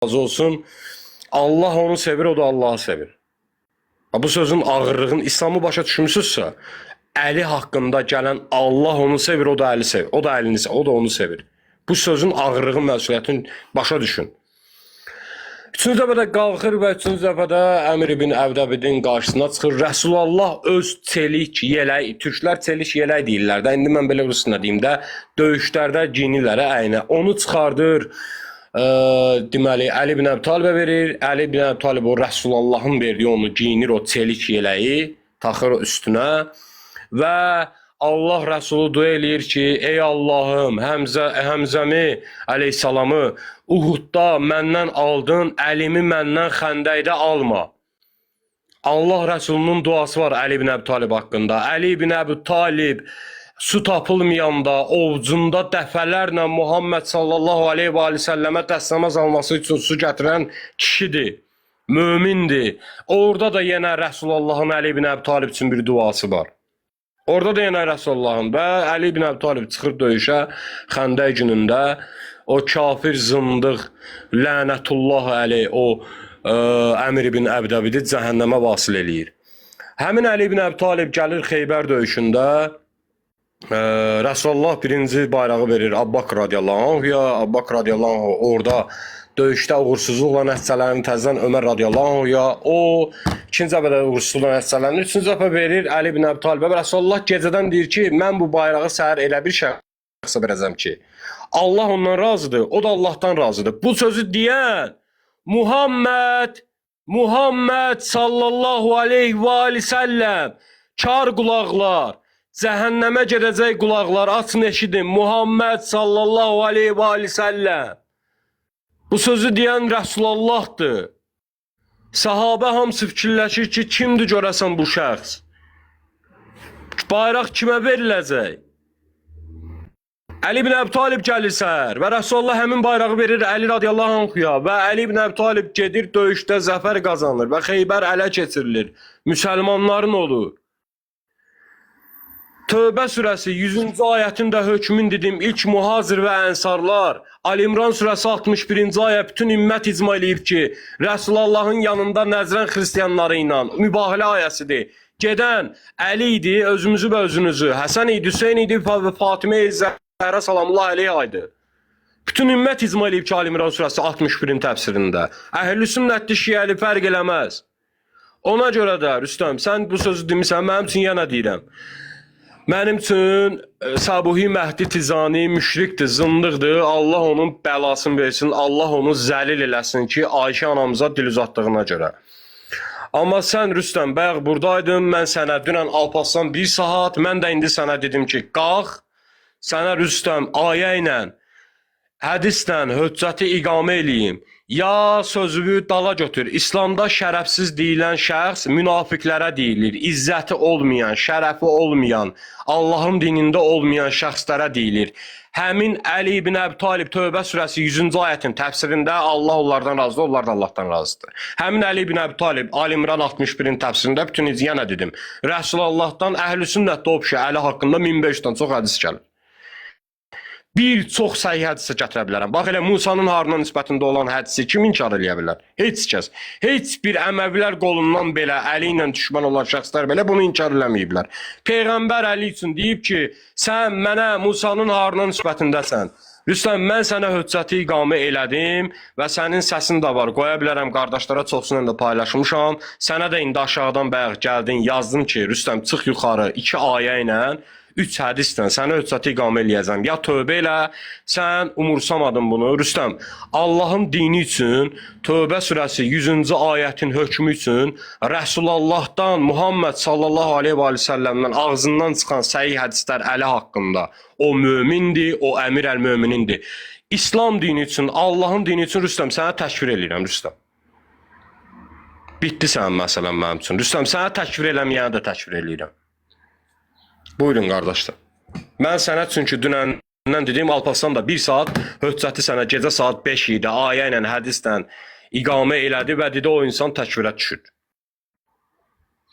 Razı olsun. Allah onu sevir, o da Allahı sevir. Ha, bu sözün ağırlığını İslamı başa düşmüsünüzsə, Əli haqqında gələn Allah onu sevir, o da Əli sevir. O da Əlini sevir, o da onu sevir. Bu sözün ağırlığın məsuliyyətini başa düşün. Üçüncü dəfə də qalxır və üçüncü dəfə də Əmir ibn Əbdəbidin qarşısına çıxır. Rəsulullah öz çelik yelək, türklər çelik yelək deyirlər də. İndi mən belə rusca deyim də, döyüşlərdə geyinirlər əyninə. Onu çıxardır. Deməli Əli ibn Əbi Talibə verir. Əli ibn Əbi Talib o Rəsulullahın verdiyi onu geyinir, o çelik yələyi taxır üstünə və Allah Rəsulu dua eləyir ki, ey Allahım, Həmzəmi əleyhissalamı Uhudda məndən aldın, əlimi məndən xəndəkdə alma. Allah Rəsulunun duası var Əli ibn Əbi Talib haqqında. Əli ibn Əbi Talib su tapılmayanda ovcunda dəfələrlə Muhammed sallallahu aleyhi və ali səlləmə dəstəmaz alması üçün su gətirən kişidir. Mömindir. Orada da yenə Rəsulullahın Əli ibn Əbi Talib üçün bir duası var. Orada da yenə Rəsulullahın və Əli ibn Əbi Talib çıxır döyüşə Xəndək günündə o kafir zındıq lənətullah Əli o Əmir ibn Əbdəbidi cəhənnəmə vasil eləyir. Həmin Əli ibn Əbi Talib gəlir Xeybər döyüşündə Rəsulullah birinci bayrağı verir Abbaq radiyallahu anhuya. Abbaq radiyallahu anh orada döyüşdə uğursuzluqla nəticələnir təzədən Ömər radiyallahu anhuya. O ikinci dəfə də uğursuzluqla nəticələnir. Üçüncü dəfə verir Əli ibn Əbi Talibə. Rəsulullah gecədən deyir ki, mən bu bayrağı səhər elə bir şəxsə verəcəm ki, Allah ondan razıdır, o da Allahdan razıdır. Bu sözü deyən Muhammed sallallahu aleyhi və ali səlləm, kar qulaqlar, cəhənnəmə gedəcək qulaqlar, açın eşidin. Muhammed sallallahu aleyhi və ali səlləm. Bu sözü deyən Rəsulullahdır. Sahabə hamısı fikirləşir ki, kimdir görəsən bu şəxs? Bayraq kimə veriləcək? Əli ibn Əbi Talib gəlir səhər və Rəsulullah həmin bayrağı verir Əli radiyallahu anhuya və Əli ibn Əbi Talib gedir döyüşdə zəfər qazanır və Xeybər ələ keçirilir. Müsəlmanların olur. Tövbə surəsi 100-cü ayətin də hökmün dedim ilk mühacir və ənsarlar. Ali İmran surəsi 61-ci ayə bütün ümmət icma eləyib ki, Rəsulullahın yanında Nəcran xristianları ilə mübahilə ayəsidir. Gedən Əli idi, özümüzü və özünüzü, Həsən idi, Hüseyn idi və Fatimə Zəhra salamullah əleyha idi. Bütün ümmət icma eləyib ki, Ali İmran surəsi 61-in təfsirində. Əhl-i sünnətli, şiəli fərq eləməz. Ona görə də Rüstəm, sən bu sözü demisən, mənim üçün yenə deyirəm. Mənim üçün Sabuhi Məhdi Tizani müşrikdir, zındıqdır. Allah onun bəlasını versin, Allah onu zəlil eləsin ki, Ayşə anamıza dil uzatdığına görə. Amma sən Rüstəm, bayaq buradaydın, mən sənə dünən Alparslan bir saat, mən də indi sənə dedim ki, qalx, sənə Rüstəm ayə ilə, hədislə höccəti iqamə eləyim. Ya sözünü dala götür. İslamda şərəfsiz deyilən şəxs münafiqlərə deyilir. İzzəti olmayan, şərəfi olmayan, Allahın dinində olmayan şəxslərə deyilir. Həmin Əli ibn Əbi Talib Tövbə surəsi 100-cü ayətin təfsirində Allah onlardan razıdır, onlar da Allahdan razıdır. Həmin Əli ibn Əbi Talib Ali İmran 61-in təfsirində bütün yenə dedim. Rəsulullahdan əhl-i sünnətdə o Əli haqqında 1500-dən çox hədis gəlir. Bir çox səhih hədisə gətirə bilərəm. Bax elə Musanın Haruna nisbətində olan hədisi kim inkar eləyə bilər? Heç kəs. Heç bir Əməvilər qolundan belə Əli ilə düşmən olan şəxslər belə bunu inkar eləməyiblər. Peyğəmbər Əli üçün deyib ki, sən mənə Musanın Haruna nisbətindəsən. Rüstəm, mən sənə höccəti iqamə elədim və sənin səsin də var. Qoya bilərəm qardaşlara çoxsunu da paylaşmışam. Sənə də indi aşağıdan bayaq gəldin, yazdım ki, Rüstəm çıx yuxarı 2 ayə ilə 3 hədislə sənə höccəti iqamə eləyəcəm. Ya tövbə elə, sən umursamadın bunu. Rüstəm, Allahın dini üçün, Tövbə surəsi 100-cü ayətin hökmü üçün Rəsulullahdan, Muhammed sallallahu aleyhi və səlləmdən ağzından çıxan səhih hədislər Əli haqqında o mömindir, o əmir əl-möminindir. İslam dini üçün, Allahın dini üçün Rüstəm sənə təkfir eləyirəm Rüstəm. Bitdi sənin məsələn mənim üçün. Rüstəm sənə təkfir eləməyəni də təkfir eləyirəm. Buyurun qardaşlar. Mən sənə çünki dünəndən dedim Alparslan da 1 saat höccəti sənə gecə saat 5 idi, ayə ilə, hədislə iqamə elədi və dedi o insan təkfirə düşür.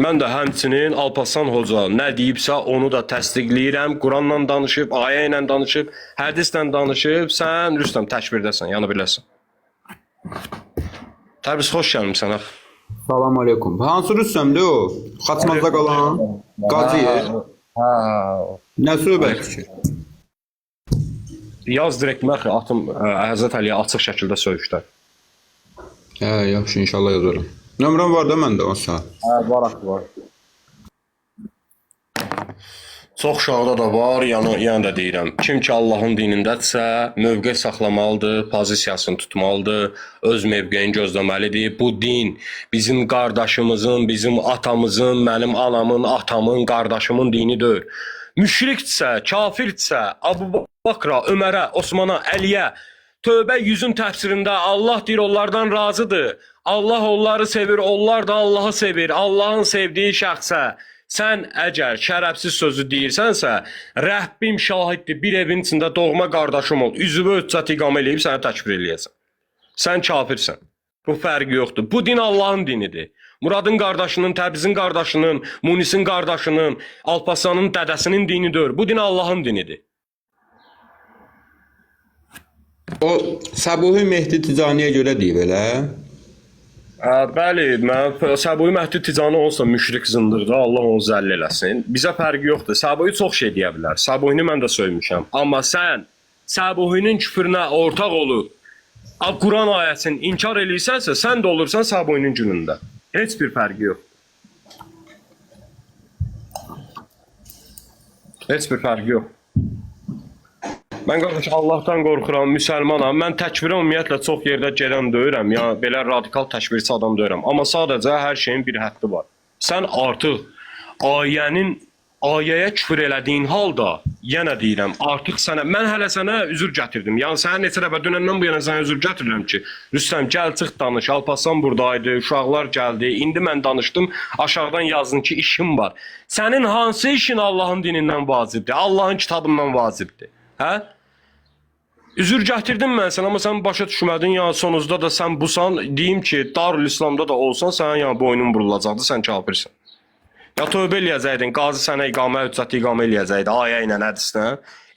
Mən də həmçinin Alparslan hoca nə deyibsə onu da təsdiqləyirəm. Quranla danışıb, ayə ilə danışıb, hədislə danışıb. Sən Rüstəm təkfirdəsən, yəni biləsən. Təbriz, xoş gəlmisən axı. Salam aleykum. Hansı Rüstəmdir o? Xaçmazda qalan? Qazıyer. Hə. Nə söhbət ki? Yaz direkt məxi atım Həzrət Əliyə açıq şəkildə söyüşlər. Hə, yaxşı, inşallah yazaram. Nömrəm var da məndə o saat. Hə, var axı var. Çox uşaqda da var, yəni yenə də deyirəm. Kim ki Allahın dinindədirsə, mövqe saxlamalıdır, pozisiyasını tutmalıdır, öz mövqeyini gözləməlidir. Bu din bizim qardaşımızın, bizim atamızın, mənim anamın, atamın, qardaşımın dini deyil. Müşrikdirsə, kafirdirsə, Abu Bakra, Ömərə, Osmana, Əliyə Tövbə 100-ün təfsirində Allah deyir onlardan razıdır. Allah onları sevir, onlar da Allahı sevir. Allahın sevdiyi şəxsə sən əgər şərəfsiz sözü deyirsənsə, Rəbbim şahiddir, bir evin içində doğma qardaşım ol. Üzvü höccət iqamə eləyib səni təkfir eləyəcəm. Sən kafirsən. Bu fərqi yoxdur. Bu din Allahın dinidir. Muradın qardaşının, Təbrizin qardaşının, Munisin qardaşının, Alpaslanın dədəsinin dini deyil. Bu din Allahın dinidir. O Səbuhi Mehdi Ticaniyə görə deyib elə. Ə, bəli, mən Səbuhi Məhdi Ticani olsa müşrik zındırdır, Allah onu zəll eləsin. Bizə fərqi yoxdur. Səbuhi çox şey deyə bilər. Səbuhini mən də söymüşəm. Amma sən Səbuhinin küfrünə ortaq olub Quran ayəsini inkar eləyirsənsə, sən də olursan Səbuhinin günündə. Heç bir fərqi yox. Heç bir fərqi yox. Mən qardaş Allahdan qorxuram, müsəlmanam. Mən təkfirə ümumiyyətlə çox yerdə gedən deyirəm, ya belə radikal təkfirçi adam deyirəm. Amma sadəcə hər şeyin bir həddi var. Sən artıq ayənin ayəyə küfür elədiyin halda yenə deyirəm, artıq sənə mən hələ sənə üzür gətirdim. Yəni sənə neçə dəfə dünəndən bu yana sənə üzür gətirirəm ki, Rüstəm gəl çıx danış, Alparslan buradaydı, uşaqlar gəldi. İndi mən danışdım, aşağıdan yazdın ki, işim var. Sənin hansı işin Allahın dinindən vacibdir? Allahın kitabından vacibdir? Hə? Üzür gətirdim mən sənə, amma sən başa düşmədin. Yəni sonuzda da sən busan, deyim ki, Darül İslamda da olsan sənin yəni boynun burulacaqdı, sən kafirsən. Ya tövbə eləyəcəydin, qazı sənə iqamə hüccəti iqamə eləyəcəkdi, ayə ilə, hədislə.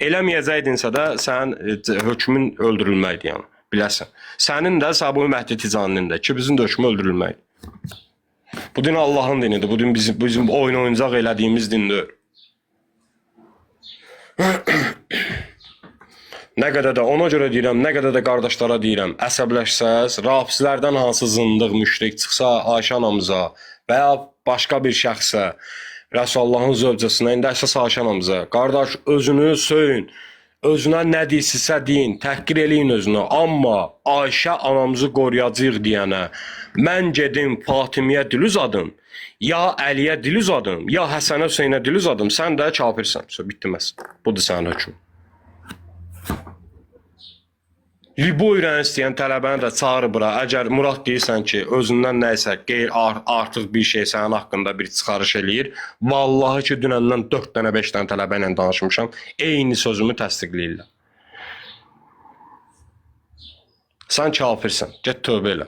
Eləməyəcəydinsə də sənin hökmün öldürülməkdir yəni, biləsən. Sənin də Səbuhi Məhdi Ticaninin də, ikimizin də hökmü öldürülməkdir. Bu din Allahın dinidir. Bu din bizim oyun oyuncaq elədiyimiz din deyil. Nə qədər də ona görə deyirəm, nə qədər də qardaşlara deyirəm, əsəbləşsəz, rafizlərdən hansı zındıq müşrik çıxsa Ayşə anamıza və ya başqa bir şəxsə, Rəsulullahın zövcəsinə, indi əsas Ayşə anamıza, qardaş özünü söyün, özünə nə deyirsinizsə deyin, təhqir eləyin özünü, amma Ayşə anamızı qoruyacağıq deyənə, mən gedim Fatimiyə dil uzadım, ya Əliyə dil uzadım, ya Həsənə Hüseynə dil uzadım, sən də kafirsən. Bitdi məsələ. Budur sənin hökmün. Libo öyrənən istəyən tələbəni də çağır bura. Əgər Murad deyirsən ki, özündən nə isə qeyri artıq bir şey sənin haqqında bir çıxarış eləyir. Vallahi ki, dünəndən 4 dənə, 5 dənə tələbə ilə danışmışam. Eyni sözümü təsdiqləyirlər. Sən kafirsən. Get tövbə elə.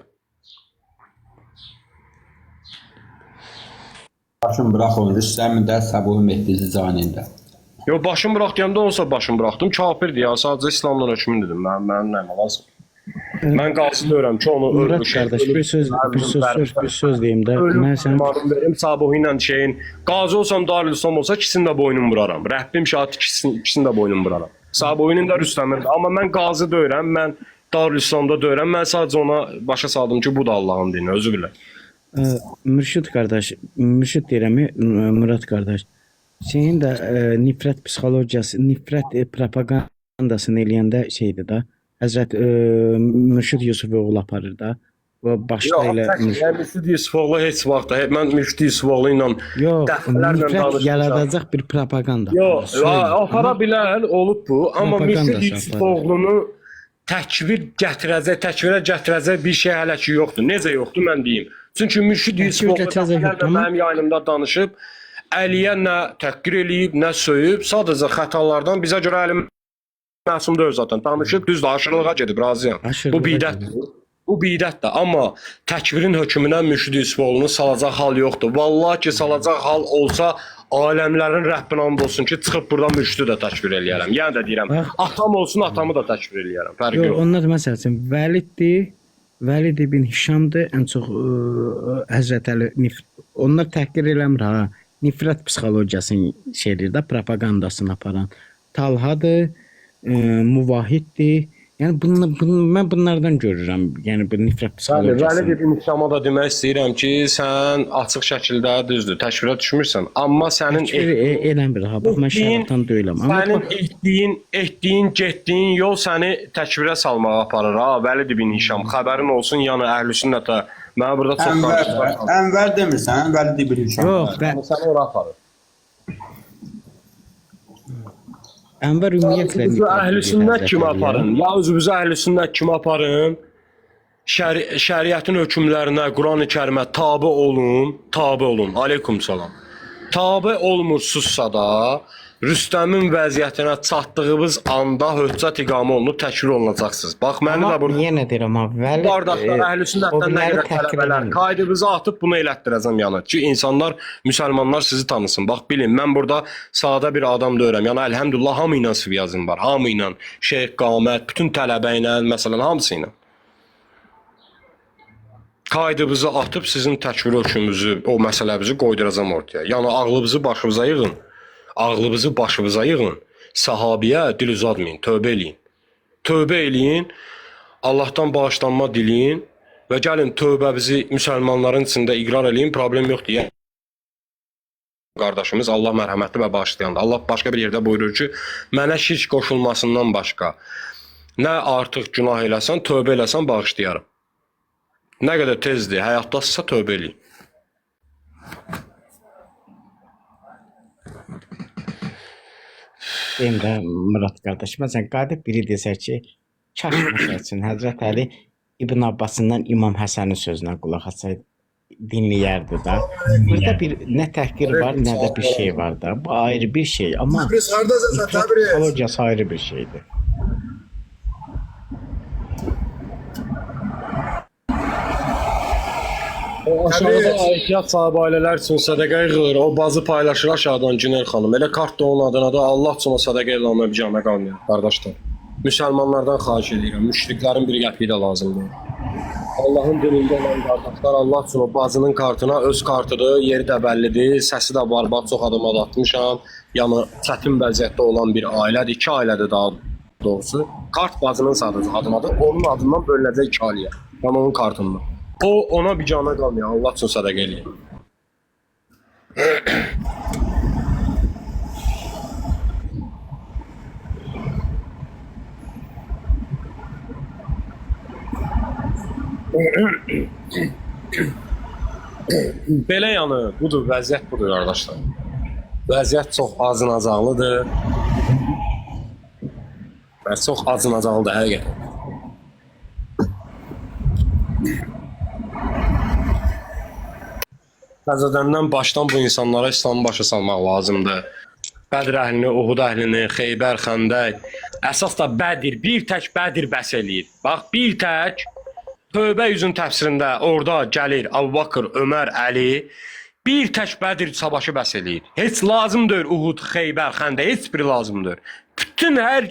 Başım bırax onu Rüstəmin də, Səbuhi Mehdi Ticaninin də. Yo, başım bırax deyəndə onsa başım buraxdım. Kafirdir ya. Sadəcə İslamdan hökmünü dedim. Mənim nəyimə lazım? Mən qalsın deyirəm ki, onu Murad qardaş, bir söz deyim də. Mən sən Ölüm verim Sabuhi ilə şeyin. Qazi olsam Darül İslam olsa ikisini də boynumu vuraram. Rəbbim şahid ikisini də boynumu vuraram. Sabuhinin də Rüstəmin də. Amma mən qazi deyirəm, mən Darül İslamda deyirəm. Mən sadəcə ona başa saldım ki, bu da Allahın dini, özü bilər. Mürşid qardaş, Mürşid deyirəm, Murad qardaş. Şeyin də nifrət psixologiyası, nifrət propagandasını eləyəndə şeydir də. Həzrət Mürşid Yusufoğlu aparır da. Və başda Yox, elə mən Mürşid Yusufoğlu heç vaxt da, mən Mürşid Yusufoğlu ilə Yox, dəfələrlə nifrət danışmışam. yaradacaq bir propaganda. Yox, Söyle. apara bilər, olub bu, amma Mürşid Propagandası Yusufoğlunu təkvir gətirəcək, təkvirə gətirəcək bir şey hələ ki yoxdur. Necə yoxdur mən deyim. Çünki Mürşid Təkvir Yusufoğlu gətirəcək yoxdur, dəfələrlə amma- mənim yayınımda danışıb, Əliyə nə təhqir eləyib, nə söyüb, sadəcə xətalardan bizə görə Əli məsum deyil zaten. Danışıb düzdür, aşırılığa gedib, razıyam. Aşırılığa Bu bidətdir. Bu bidətdir, amma təkvirin hökmünə Mürşid Yusufoğlunu salacaq hal yoxdur. Vallahi ki, salacaq hal olsa aləmlərin Rəbbinə and olsun ki, çıxıb buradan Mürşidi də təkvir eləyərəm. Yenə də deyirəm, Bax. atam olsun, atamı da təkvir eləyərəm. Fərqi Yox, yox. onlar məsəl üçün vəliddir. Vəlid ibn Hişamdır, ən çox Həzrət Əli onlar təhqir eləmir ha. Nifrət psixologiyasını şey eləyir də, propagandasını aparan. Talhadır, Muvahiddir. Yəni bunu mən bunlardan görürəm. Yəni bu nifrət Bəli, psixologiyasını. Vəlid ibn Hişama da demək istəyirəm ki, sən açıq şəkildə düzdür, təkfirə düşmürsən, amma sənin Təkfir eləmir ha. Bax mən etdiyin- şəratan deyiləm. Amma sənin bax, etdiyin, getdiyin yol səni təkfirə salmağa aparır ha, Vəlid ibn Hişam. Xəbərin olsun, yəni əhl-i sünnətə. Mənə burada çox Ənvər, danışırlar. Ənvər demirsən, Vəlid ibn Hişam. yox, və Yəni səni ora aparır. Ənvər ümumiyyətlə Özünüzü nifrət əhl-i edir sünnət Həzrət kimi Əliyə. aparın. Ya özünüzü əhl-i sünnət kimi aparın. Şəriətin hökmlərinə, Quran-ı Kərimə tabe olun, tabe olun. Aleykum salam. Tabe olmursunuzsa da Rüstəmin vəziyyətinə çatdığınız anda höccət iqamə olunub təkfir olunacaqsınız. Bax məni Amma də burada yenə deyirəm ha, Vəli qardaşlar əhl-i o sünnətdən nə biriləri qədər təhqir tələbələr eləmir. kaydınızı atıb bunu elətdirəcəm yəni ki, insanlar, müsəlmanlar sizi tanısın. Bax bilin, mən burada sadə bir adam deyirəm. Yəni əlhəmdülillah hamı ilə sviyazım var. Hamı ilə, Şeyx Qamət, bütün tələbə ilə, məsələn hamısı ilə. Kaydınızı atıb sizin təkfir hökmünüzü, o məsələnizi qoyduracam ortaya. Yəni ağlınızı başınıza yığın. Ağlınızı başınıza yığın. Sahabiyə dil uzatmayın, tövbə eləyin. Tövbə eləyin. Allahdan bağışlanma diləyin və gəlin tövbəmizi müsəlmanların içində iqrar eləyin, problem yoxdur. Yəni qardaşımız Allah mərhəmətli və bağışlayandır. Allah başqa bir yerdə buyurur ki, mənə şirk qoşulmasından başqa nə artıq günah eləsən, tövbə eləsən bağışlayaram. Nə qədər tezdir, həyatdasınızsa tövbə eləyin. Deyim də Murad qardaş, məsələn, qayıdıb biri desə ki, kaş məsəl üçün Həzrət Əli İbn Abbasından İmam Həsənin sözünə qulaq asaydı, dinləyərdi də. Burada bir nə təhqir var, nə də bir şey var da. Bu ayrı bir şey, amma Təbriz hardasan sən nifrət Təbriz? psixologiyası ayrı bir şeydir. O aşağıda ehtiyat sahibi ailələr üçün sədəqə yığır, o bazı paylaşır aşağıdan Günel xanım. Elə kart da onun adına da Allah üçün o sədəqə elanına bir canə qalmayır, qardaşlar. Müsəlmanlardan xahiş edirəm, müşriklərin bir qəpiyi də lazım deyil. Allahın dinində olan qardaşlar Allah üçün o bazının kartına öz kartıdır, yeri də bəllidir, səsi də var, bax çox adıma da atmışam. Yəni çətin vəziyyətdə olan bir ailədir, iki ailədir daha doğrusu. Kart bazının sadəcə adınadır, onun adından bölünəcək iki ailəyə. Yəni onun kartından. O ona bir cana qalmıyor, Allah üçün sədəqə eləyir. Belə yəni budur, vəziyyət budur qardaşlar. Vəziyyət çox acınacaqlıdır. Və çox acınacaqlıdır həqiqətən. Təzədəndən başdan bu insanlara İslamı başa salmaq lazımdır. Bədr əhlini, Uhud əhlini, Xeybər, Xəndək. Əsas da Bədir, bir tək Bədir bəs eləyir. Bax, bir tək Tövbə yüzün təfsirində orada gəlir Əbubakır, Ömər, Əli. Bir tək Bədir savaşı bəs eləyir. Heç lazım deyil Uhud, Xeybər, Xəndək, heç biri lazım deyil. Bütün hər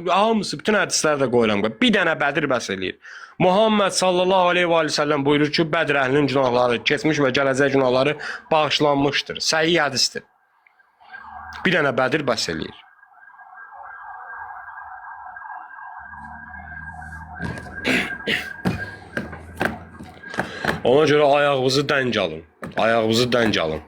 hamısı, bütün hədisləri də qoyuram. Bir dənə Bədir bəs eləyir. Muhammed sallallahu aleyhi və səlləm buyurur ki, Bədir əhlinin günahları, keçmiş və gələcək günahları bağışlanmışdır. Səhih hədisdir. Bir dənə Bədir bəs eləyir. Ona görə ayağınızı dəng alın. Ayağınızı dəng alın.